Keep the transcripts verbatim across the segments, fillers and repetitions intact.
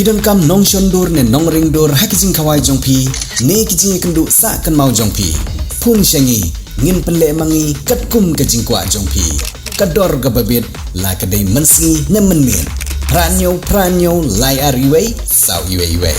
Phi donkam nongshon dur ne nongring dur ha ki jingkhawai jong phi ne ki jingïakynduh sah kynmaw jong phi? Phone sha ngi, ngin pynleh ma ngi katkum ka jingkwah jong phi. Ka dor kaba bit, la ka dei mynsngi ne mynmiet. Phra hynñiew phra hynñiew lai ar wei saw wei wei.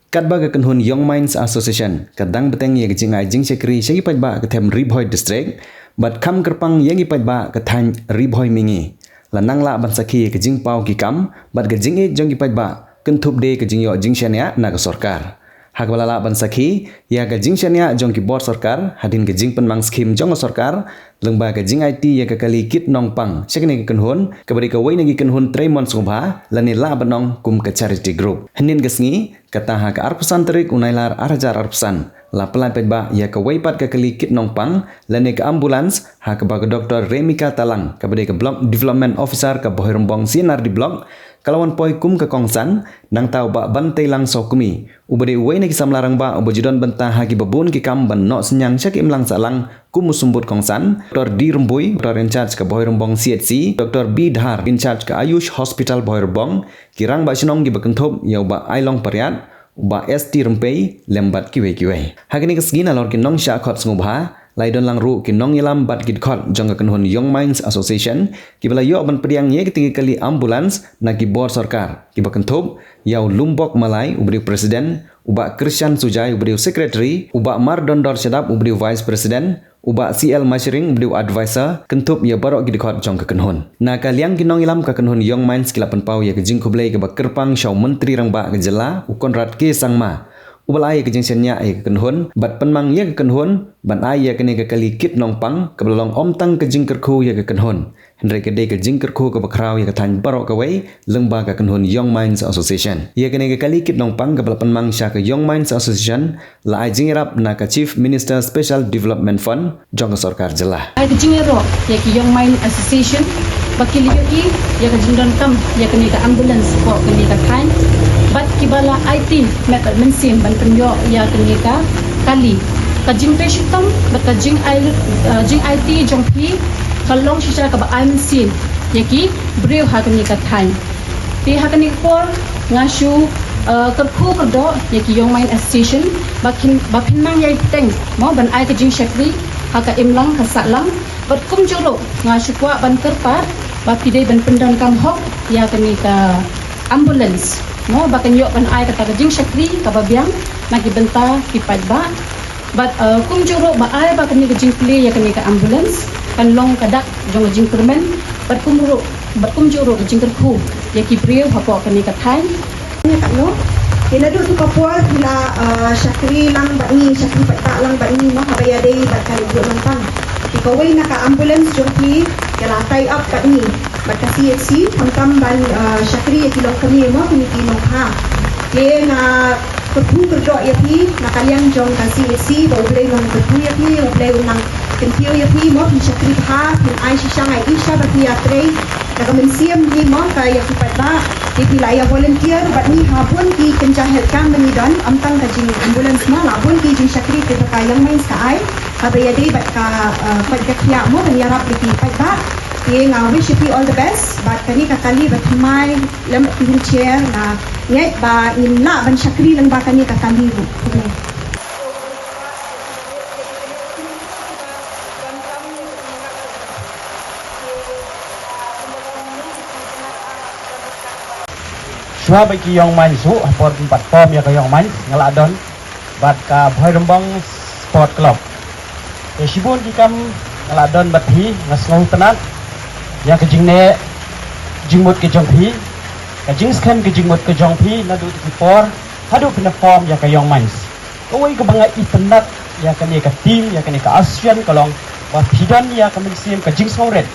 Katba ka kynhun Young Minds Association ka dang bteng ïa ka jingai jingshakri sha ki paidbah ka them Ri Bhoi District bad kham kyrpang ïa ki paidbah ka thaiñ Ri Bhoi Mihngi, la nang lah ban sakhi ïa ka jingpaw ki kam bad ka jingïeit jong ki paidbah, kynthup de ka jingïoh jingshaniah na ka sorkar. Ha kaba la lah ban sakhi ïa ka jingshaniah jong ki bor sorkar hadien ka jingpynmang skhim jong ka sorkar lyngba ka jingaiti ïa ka kali kit nongpang sha kane ka kynhun, kaba dei kawei na ki kynhun trei mon sngewbha lane lah ban ong kum ka charity group. Hynnin ka sngi, kata ha ka arphew san tarik u Nailar ar hajar arphew san, la pynlait paidbah ïa kawei pat ka kali kit nongpang lane ka ambulance, ha kaba ka Doktor Remika Talang, kaba dei ka Block Development Officer ka Bhoirymbong C and R D Block, ka la wan poi kum ka kongsan, nangta u Bah Banteilang Sawkmie, uba dei uwei na ki samla rangbah uba ju don bynta ha kiba bun ki kam ban noh synñiang sha ka imlang sahlang kum u symbud kongsan, Doktor D Rymbui, Doktor in charge ka Bhoirymbong C H C, Doktor B Dhar, in charge ka Ayush Hospital Bhoirymbong, ki rangbah shnong kiba kynthup ïa u Bah Ailong Pariat, u Bah S T Rympei lem bad kiwei kiwei. Ha kane ka sngi nalor ki nongshah khot sngewbha, la ïadon lang ruh ki nongïalam bad ki dkhot jong ka kynhun Young Minds Association, kiba la ïoh ban pdiang ïa kitei ki kali ambulance na ki bor sorkar, kiba kynthup ïa u Lumbok Malai uba dei u president, u Bah Krishan Sujai uba dei u secretary, u Bah Mardondor Shadap uba dei u vice president, u Bah C L Mashring uba dei u advisor, kynthup ïa baroh ki dkhot jong ka kynhun. Na ka liang ki nongïalam ka kynhun Young Minds ki la pynpaw ïa ka jingkhublei kaba kyrpang sha u Myntri Rangbah ka jylla u Conrad K Sangma, uba la ai ïa ka jingshaniah ïa ka kynhun bad pynmang ïa ka kynhun ban ai ïa kane ka kali kit nongpang, kaba la long ym tang ka jingkyrkhu ïa ka kynhun, hynrei ka dei ka jingkyrkhu kaba khraw ïa ka thaiñ baroh kawei lyngba ka kynhun Young Minds Association. Ïa kane ka kali kit nongpang kaba la pynmang sha ka Young Minds Association la ai jingïarap na ka Chief Minister Special Development Fund jong ka sorkar jylla. Ai ka jingïaroh ïa ki Young Minds Association ba ki la ïohi ïa ka jingdonkam ïa kane ka ambulance hapoh kane ka thaiñ, bad kiba la aiti met bad mynsiem ban pynïoh ïa kane ka kali. Ka jingtrei shitom bad ka jingai, eh, jingaiti jong phi ka long shisha kaba ai mynsiem ïa ki briew ha kane ka thaiñ. Te ha kane ka por nga shu, eh, kyrkhu kyrdoh ïa ki Young Minds Association ba kin, ba phin nang ïai bteng mo ban ai ka jingshakri ha ka imlang ka sahlang, bad kumjuh ruh nga shu kwah ban kyrpad ba phi dei ban pyndonkam hok ïa kane ka ambulance mo ba kan ïoh ban ai kata ka jingshakri kaba biang na ki bynta ki paidbah. Bad, eh, kumjuh ruh ba ai ba kane ka jingplie ïa kane ka ambulance kan long ka dak jong ka jingkyrmen, bad kum ruh, bad kumjuh ruh ka jingkyrkhu ïa ki briew hapoh kane ka thaiñ. Ïa katno, ïa naduh tu ka por phi la, eh, shakri lang bad ngi, shakri paidbah lang bad ngi mo, haba ïadei bad ka ri Bhoi nongpang. Te kawei na ka ambulance jong phi ka la tie up bad ngi bad ka C H C, khamtam ban, eh, shakri ïa ki longkmie mo, kine ki nongpha. Te nga kyrkhu kyrdoh ïa phi na ka liang jong ka C H C ba U Blei un nang kyrkhu ïa phi, U Blei un nang kyntiew ïa phi mo, phin shakri bha, phin ai shisha, nga ïohi shisha ba phi ïatrei da ka mynsiem hi mo ka ïa ki paidbah. Te phi la ïa volunteer bad ngi ha bun ki kynja health camp ba ngi don, ym tang ka jing ambulance mo, la bun ki jingshakri kiba ka Young Minds ka ai haba ïadei bad ka, eh, koit ka khiah mo ban ïarap ïa ki paidbah. Te nga wish ïa phi all the best bad kane ka kali ba thymmai lem bad ki wheelchair, nga ngeit ba ngin lah ban shakri lyngba kane ka kali ruh. Khublei. Shuwa ba ki Young Minds ruh, ha por ban pat form ïa ka Young Minds, nga la don bad ka Bhoirymbong Sport Club. Te shibun ki kam nga la don bad phi, nga sngewtynnat ïa ka jingneh jingmut ka jong phi, ka jingskhem ka jingmut ka jong phi naduh tu ki por haduh phin da form ïa ka Young Minds. Kawei kaba nga itynnat ïa kane ka team, ïa kane ka association ka long ba phi don ïa ka mynsiem ka jingsngewrit,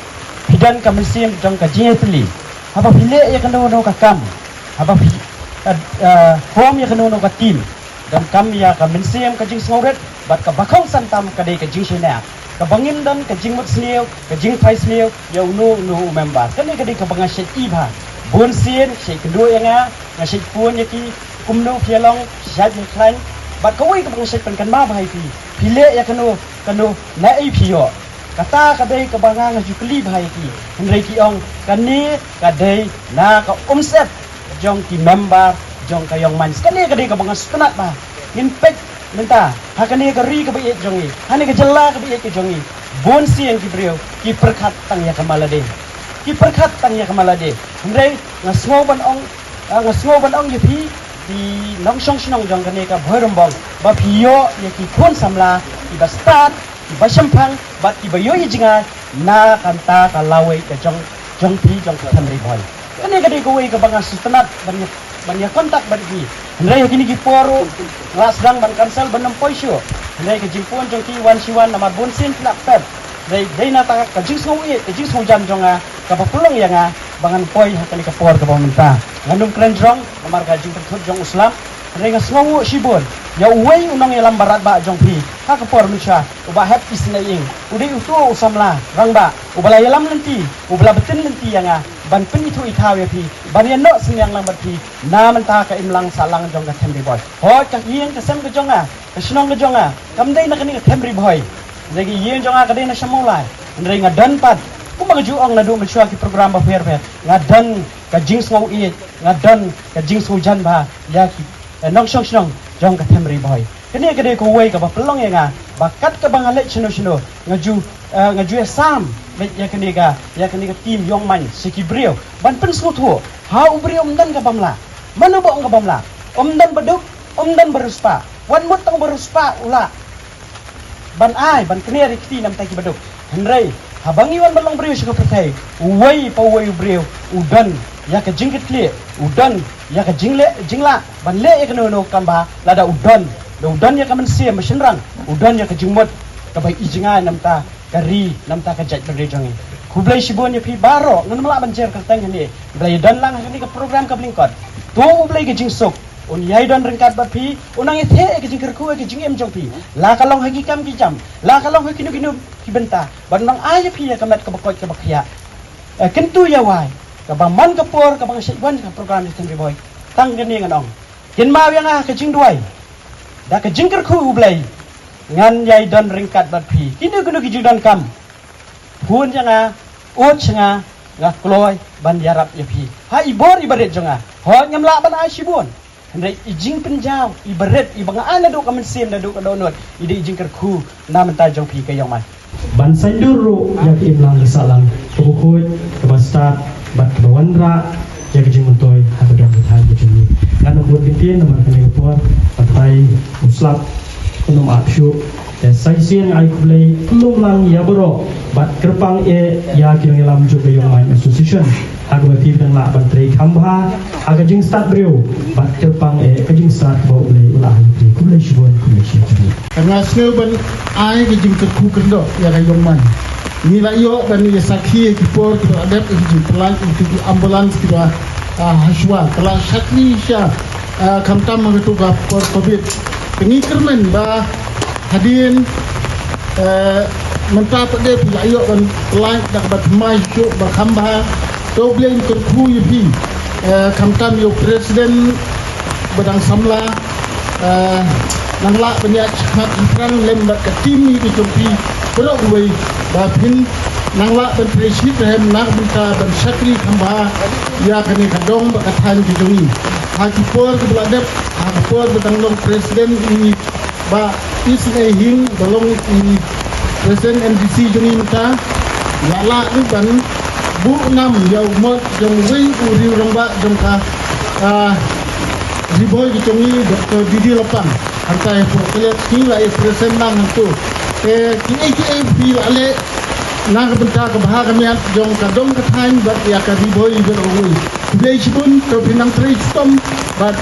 phi don ka mynsiem jong ka jingïatylli. Haba phi leh ïa kano kano ka kam, haba phi, eh, eh, form ïa kano kano ka team, donkam ïa ka mynsiem ka jingsngewrit bad kaba kongsan tam ka dei ka jingshaniah, kaba ngin don ka jingmut sniew, ka jingphai sniew ïa uno uno u member. Kane ka dei kaba nga shait i bha. Bun sien shait kynduh ïa nga, nga shait phone ïa ki, kumno phi ïa long, shait ïa khlaiñ. Bad kawei kaba nga shait pynkynmaw bha ïa phi, phi leh ïa kano kano, naei phi ïoh. Kata ka dei kaba nga nga ju kylli bha ïa ki. Hynrei ki ong kane ka dei na ka umsyep jong ki member jong ka Young Minds. Kane ka dei kaba nga sngewtynnat bha. Ngin peit mynta ha kane ka ri kaba ïeit jong ngi, ha kane ka jylla kaba ïeit ka jong ngi, bun sien ki briew ki pyrkhat tang ïa ka ma lade. Ki pyrkhat tang ïa ka ma lade. Hynrei nga sngew ban ong, ah, nga sngew ban ong ïa phi, ki nongshong shnong jong kane ka Bhoirymbong, ba phi ïoh ïa ki khun samla kiba stad, kiba shemphang bad kiba ïohi jngai na kata ka lawei ka jong, jong phi, jong ka Them Ri Bhoi. Kane ka dei kawei kaba nga sngewtynnat ban ïa, ban ïa contact bad ki. Hynrei ha kine ki por ruh nga la sdang ban cancel ban ym poi shuh. Hynrei ka jingpun jong ki wan shi wan namar bun sien ki la pep. Hynrei dei na kata ka jingsngew ïeit, ka jingsngew jan jong nga kaba pynlong ïa nga ba ngan poi ha kane ka por kaba mynta. Ngan ym kren jrong namar ka jingpynthut jong u slap. Hynrei nga sngewnguh shibun ïa uwei u nongïalam barat ba jong phi ha ka por mynshuwa, uba hep isynei ïing, u dei uto u samla rangbah uba la ïalam lynti, uba la btin lynti ïa nga ban pynithuh ithaw ïa phi, ban ïa noh synñiang lang bad phi na mynta ka imlang sahlang jong ka Them Ri Bhoi. Hooid, ka ïing ka sem ka jong nga, ka shnong ka jong nga kam dei na kane ka Them Ri Bhoi. Hynrei ka ïing jong nga ka dei na Sha Mawlai. Hynrei nga don pat, kumba nga ju ong naduh mynshuwa ki program bapher bapher, nga don ka jingsngew ïeit, nga don ka jingsngew jan bha ïa ki, eh, nongshong shnong jong ka Them Ri Bhoi. Kane ka dei kawei kaba pynlong ïa nga ba kat kaba nga leit shano shano, nga ju, eh, nga ju ïasam beit ïa kane ka, ïa kane ka team Young Minds sha ki briew ban pynsngewthuh. Ha u briew ym don kaba mlah. Mano ba ong kaba mlah? Ym don ba duk, ym don ba riewspah. Wat mut tang ba riewspah u lah ban ai, ban kner ïa ki kti na bynta ki baduk. Hynrei haba ngi wan ban long briew sha ka pyrthei, uwei pa uwei u briew u don ïa ka jingkitkhlieh, u don ïa ka jingleh, jinglah ban leh ïa kano kano kam bha. Lada u don, lada u don ïa ka mynsiem ba shynrang, u don ïa ka jingmut kaba ïohi jngai na bynta ka ri, na bynta ka jaitbynriew jong ngi. Khublei shibun ïa phi baroh, ngan ym lah ban jer kyrteng hangne ba la ïadon lang ha kane ka program kaba lyngkot. To U Blei ka jingsuk un ïai don ryngkat bad phi, un nang ïathuh ïa ka jingkyrkhu, ïa ka jingim jong phi, la ka long ha ki kam ki jam, la ka long ha kino kino ki bynta, ban nang ai ïa phi ïa ka met kaba koit kaba khiah. Eh, kyntu ïa wai, kaba man ka por kaba nga shait wan ka program ïa Them Ri Bhoi, tang kane ngan ong: Kynmaw ïa nga ha ka jingduwai, da ka jingkyrkhu U Blei, ngan ïai don ryngkat bad phi. Kino kino ki jingdonkam, phone ïa nga, ud sha nga, nga kloi ban ïarap ïa phi ha i bor i barit jong nga. Hooid, ngam lah ban ai shibun, hynrei i jingpynjaw i barit iba nga ai naduh ka mynsiem, naduh ka dohnud, i dei i jingkyrkhu na bynta jong phi ka Young Minds. Ban saiñdur ruh ïa ka imlang ka sahlang kaba khuid, kaba stad bad kaba wanrah ïa ka jingmyntoi ha ka dong ka thaiñ ka jong ngi. Ngan ym bud kyntien namar kane ka por, batai u slap un ym ap shuh. Te sa shisien nga ai khublei khublei lang ïa baroh bad kyrpang eh ïa ki nongïalam jong ka Young Minds Association ha kaba phi dang lah ban trei kham bha ha ka jingstad briew bad kyrpang eh ka jingstad kaba U Blei u la ai ïa phi. Khublei shibun, khublei shibun. Nga sngew ban ai ka jingkyrkhu kyndoh ïa ka Young Minds. Ngi la ïoh ban ïa sakhi ïa ki por kiba la dep, ïa ki jingpyllait ïa ki ambulance kiba, ah, ha shuwa ka la shakri sha, ah, khamtam ha kato ka por covid. Te ngi kyrmen ba hadien, eh, mynta pat de phi la ïoh ban pyllait da kaba thymmai shuh ba kham bha. To U Blei un kyrkhu ïa phi, eh, khamtam ïa u president ba dang samla, eh, nang lah ban ïaid shakhmat shaphrang lem bad ka team ïa ka jong phi baroh kawei, ba phin nang lah ban trei shitrhem na ka bynta ban shakri kham bha ïa kane ka dong bad ka thaiñ ka jong ngi. Ha ki por kiba la dep, ha ki por ba dang long president i Bah Isynei Hing ba long i president M D C jong ngi mynta, la lah ruh ban buh nam ïa u mot jong uwei u riew rangbah jong ka, ah, Ri Bhoi ka jong ngi, Doctor D D Lapang. Hangtai hapoh Kaliat ngi la ïa present lang hangto. Te kiei kiei phi la leh na ka bynta ka bha ka miat jong ka dong ka thaiñ bad ïa ka Ri Bhoi baroh kawei. Khublei shibun, to phin nang trei shitom bad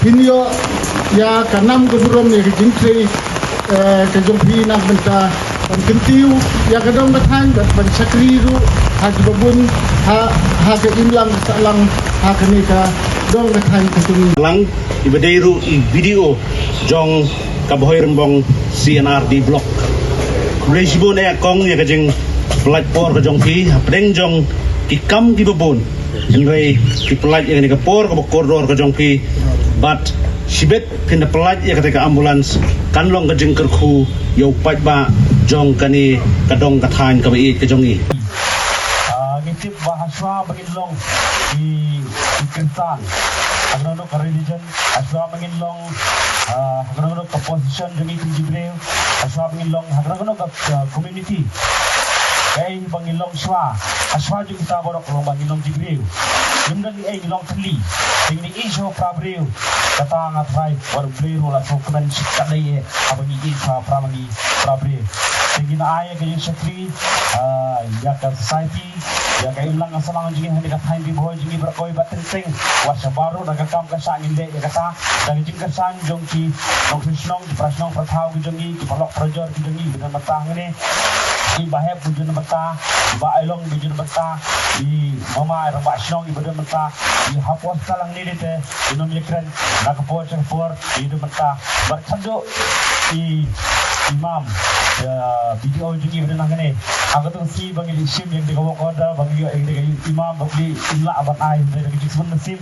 phin ïoh ïa ka nam ka burom ïa ka jingtrei, eh, ka jong phi na ka bynta ban kyntiew ïa ka dong ka thaiñ bad ban shakri ruh ha kiba bun ha, ha ka imlang ka sahlang ha kane ka dong ka thaiñ ka jong ngi. Lang iba dei ruh i B D O jong ka Bhoirymbong C and R D Block. Khublei shibun eh kong ïa ka jingpyllait por ka jong phi hapdeng jong ki kam kiba bun. Hynrei phi pyllait ïa kane ka por kaba kordor ka jong phi bad shibit phin da pyllait ïa kata ka ambulance, kan long ka jingkyrkhu ïa u paidbah jong kane ka dong ka thaiñ kaba ïeit ka jong ngi. Ah, ngi tip ba hashwa ba ngin long ki, ki Khristan, ha kano kano ka religion, hashwa ba ngin long, ah, ha kano kano ka position jong ngi kum ki briew, hashwa ba ngin long ha kano kano ka, ah, community. Kaei ba ngin long shwa, hashwa jong kita baroh ka long ba ngin long ki briew. Ngim don ei, ngin long thylli. Te ngin ïeit shwa para briew. Kata nga trai wat U Blei ruh la sngewkmen shikatdei eh haba ngi ïeit shwa para ngi para briew. Te ngin ai ïa ka jingshakri, ah, ïa ka society, ïa ka imlang ka sahlang jong ngi ha kane ka thaiñ Ri Bhoi jong ngi baroh kawei ba teng teng. Wat sha baroh da ka kam ka shah ngin leh ïa kata. Da ka jingkyrshan jong ki nongshong shnong, ki para shnong para thaw ki jong ngi, ki paralok parajor ki jong ngi ba don bynta hangne. Ki bahep ba don bynta, ki bah ailong ba don bynta, ki mama rangbah shnong ba don bynta, ki hapoh hospital hangne te, ki nongïakren na ka por sha ka por, ki don bynta. Bad khadduh i imam, eh, B D O jong ngi ba don hangne. Ha kato ka sngi ba ngi leit shim ïa kane ka work order, ba ngi ïoh ïa kane ka imam, ba ngi im lah ban ai, hynrei da ka jingsbun mynsiem,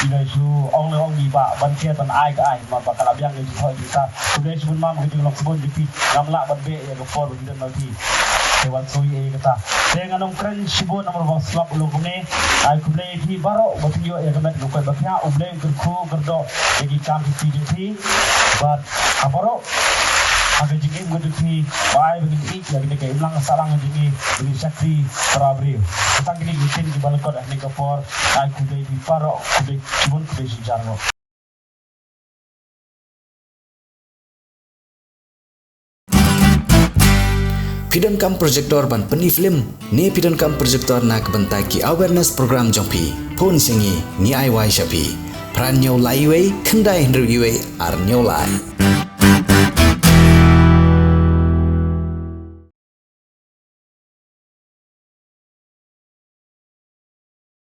ngi la shu ong, la ong ïa i bah ban khet ban ai ka ai, namar ba ka la biang ka jingthoh jingthaw. Khublei shibun mam ka jinglong sbun jong phi, ngam lah ban beh ïa ka por ba ngi don bad phi. Te wan sngewthuh ïa kata. Te ngan ym kren shibun namar ba slap u long kumne. Ai khublei ïa phi baroh ba phi ïoh ïa ka met ka koit ba phi, U Blei un kyrkhu kyrdoh ïa ki kam ki jong phi. Bad ha baroh ha ka jingim ka jong phi, ba ai ba ngin ïeit ïa kane ka imlang sahlang jong ngi, ba ngin shakri para briew. Tang kine ki ktien kiba lyngkot ha kane ka por. Ai khublei ïa phi baroh, khublei shibun, khublei shihajar nguh. Phi donkam projector ban pyni film ne phi donkam projector na ka bynta ki awareness program jong phi? Phone sha ngi, ngi ai wai sha phi. Phra hynñiew lai uwei, khyndai hynriew uwei, ar hynñiew lai.